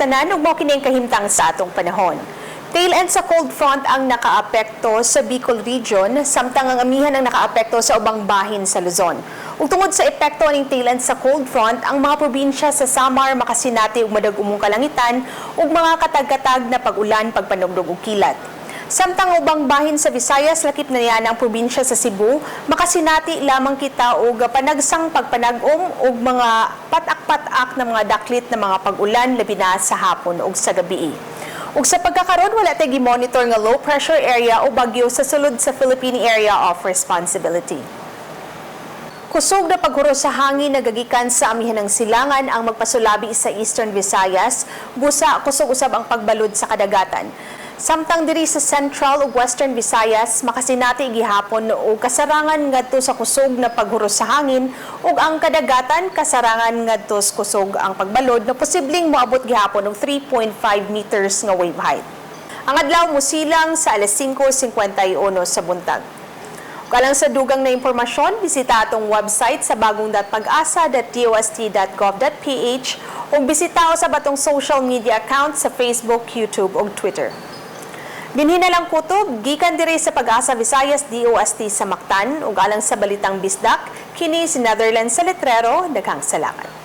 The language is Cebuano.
Tanan ug mao kini ang kahimtang sa atong panahon. Tail end sa cold front ang nakaapekto sa Bicol Region, samtang ang amihan ang nakaapekto sa ubang bahin sa Luzon. Ug tungod sa epekto ning tail end sa cold front, ang mga probinsya sa Samar makasinati og madag-umong kalangitan ug mga katag-katag na pag-ulan, pagpanugdog ug kilat. Samtang ubang bahin sa Visayas, lakip na niya ang probinsya sa Cebu, makasinati lamang kita og panagsang pagpanag-om ug mga patak-patak na mga daklit na mga pag-ulan, labi na sa hapon ug sa gabi. Ug sa pagkakaron, wala tay gi-monitor nga low pressure area o bagyo sa sulod sa Philippine Area of Responsibility. Kusog na paghuros sa hangin nagagikan sa amihanang silangan ang magpasulabi sa Eastern Visayas, busa kusog usab ang pagbalud sa kadagatan. Samtang diri sa Central ug Western Visayas, makasinati gihapon og kasarangan ngadto sa kusog na paghuros sa hangin ug ang kadagatan kasarangan ngadto sa kusog ang pagbalod na posibleng moabot gihapon og 3.5 meters nga wave height. Ang adlaw musilang sa alas 5:51 sa buntag. Ug alang sa dugang na impormasyon, bisita atong website sa bagong.pagasa.dost.gov.ph ug bisita usab atong social media account sa Facebook, YouTube ug Twitter. Dinhi na lang kutob, gikan diri sa Pag-asa Visayas DOST sa Mactan ug alang sa Balitang Bisdak, kini si Netherlands sa Letrero, daghang salamat.